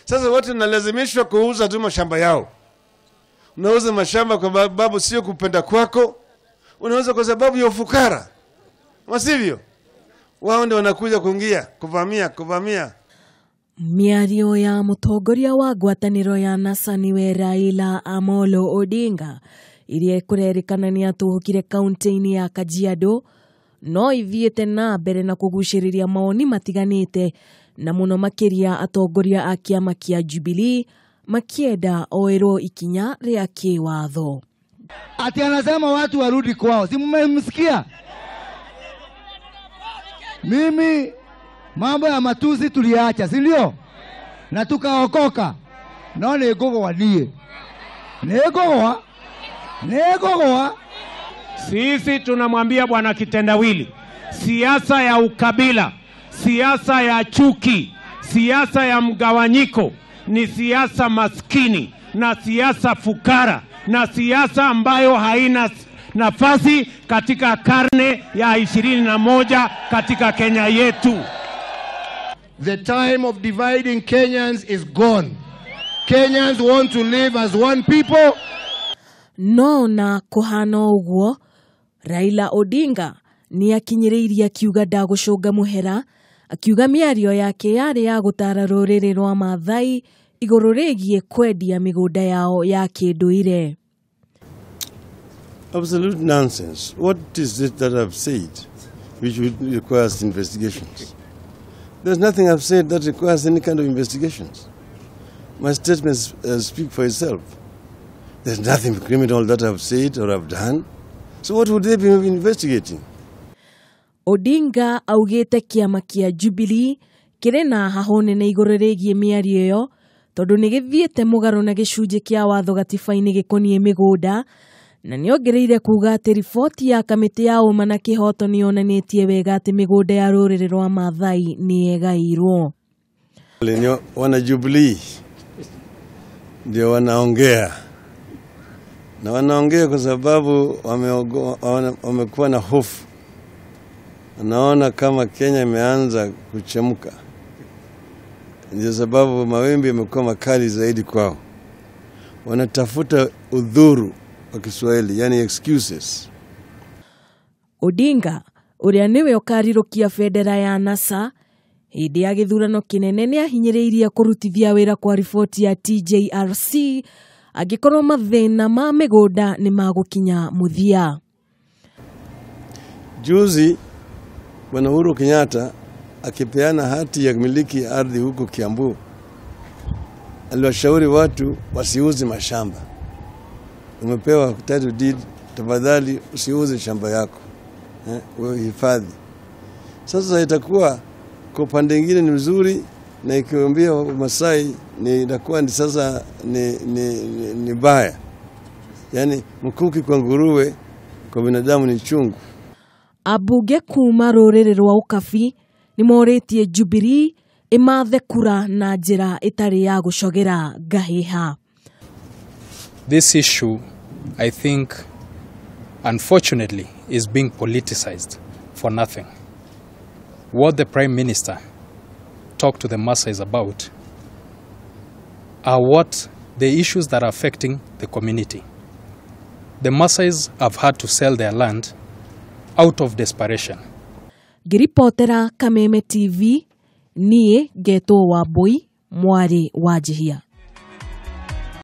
Sasa watu wanalazimishwa kuuza tu mashamba yao. Unauza mashamba kwa sababu sio kupenda kwako, unauza kwa sababu ya ufukara. Masivyo? Wao ndio wanakuja kuingia, kuvamia, kuvamia. Mĩario ya mũtongoria wa ngwatanĩro ya NASA nĩwe Raila Amolo Odinga iria ĩkũrerĩkana nĩ atũhũkire kaunti-inĩ ya Kajiado no ithiĩte na mbere na kũgucĩrĩria mawoni matiganĩte na mũno makĩria atongoria a kĩama kĩa Jubilee makienda oerwo ikinya rĩa kĩwatho. Ati anasema watu warudi kwao, si mmemsikia? Mimi mambo ya matusi tuliacha, si ndio? Na tukaokoka. No nĩ ngũgwa niĩ. Nĩ ngũgwa. Nĩ ngũgwa. Sisi tunamwambia Bwana Kitendawili, siasa ya ukabila, siasa ya chuki, siasa ya mgawanyiko ni siasa maskini na siasa fukara na siasa ambayo haina nafasi katika karne ya 21 katika Kenya yetu. The time of dividing Kenyans is gone. Kenyans want to live as one people. No na kuhana ũguo, Raila Odinga nĩ akinyĩrĩirie akiuga ndagũcũnga mũhera, akiuga mĩario yake yarĩ ya gũtara rũrĩrĩ rwa Maathai igũrũ rĩgiĩ kwendia mĩgũnda yao ya kĩndũire. Absolute nonsense. What is it that I've said which would require investigations? There's nothing I've said that requires any kind of investigations. My statements speak for itself. There's nothing criminal that I've said or I've done. So what would they be investigating? Odinga augĩte kĩama kĩa Jubilee kĩrĩ na hahũ nene igũrũ rĩgiĩ mĩario ĩyo tondũ nĩ gĩthiĩte mũgarũ na gĩcunjĩ kĩa watho gatiba-inĩ gĩkoniĩ mĩgũnda, na nĩongereire kuga atĩ riboti ya kamĩtĩ ya ũma na kĩhoto nĩyonanĩtie wega atĩ mĩgũnda ya rũrĩrĩ rwa Maathai nĩyegairwo. Wana Jubilee ndio wanaongea, na wanaongea kwa sababu wamekuwa na hofu. Wanaona kama Kenya imeanza kuchemka, ndio sababu mawimbi yamekuwa makali zaidi kwao. Wanatafuta udhuru wa Kiswahili, yani excuses. Odinga ũrĩa nĩwe ũkarirũkia bendera ya NASA hĩndĩ ya gĩthurano kĩnene nĩahinyĩrĩirie kũrutithia wĩra kwa riboti ya TJRC angĩkorwo mathĩna ma mĩgũnda nĩ magũkinya mũthia. Juzi Bwana Uhuru Kenyatta akipeana hati ya kumiliki ardhi huko Kiambu, aliwashauri watu wasiuze mashamba. Umepewa title deed, tafadhali usiuze shamba yako, wewe hifadhi. Sasa itakuwa kwa upande mwingine ni mzuri, na ikiambia Masai ni itakuwa ni sasa ni baya. Yani mkuki kwa nguruwe kwa binadamu ni chungu. Abunge kuma rũrĩrĩ rwa Ukabi nĩmorĩtie Jubilee ĩmathe kura na njĩra ĩtarĩ ya gũcogera ngahĩha. This issue, I think, unfortunately, is being politicized for nothing. What the Prime Minister talked to the Maasais about are what the issues that are affecting the community. The Maasais have had to sell their land out of desperation. Ngĩribotera Kameme TV, niĩ ngetwo Wambui, mwarĩ wa Njihia.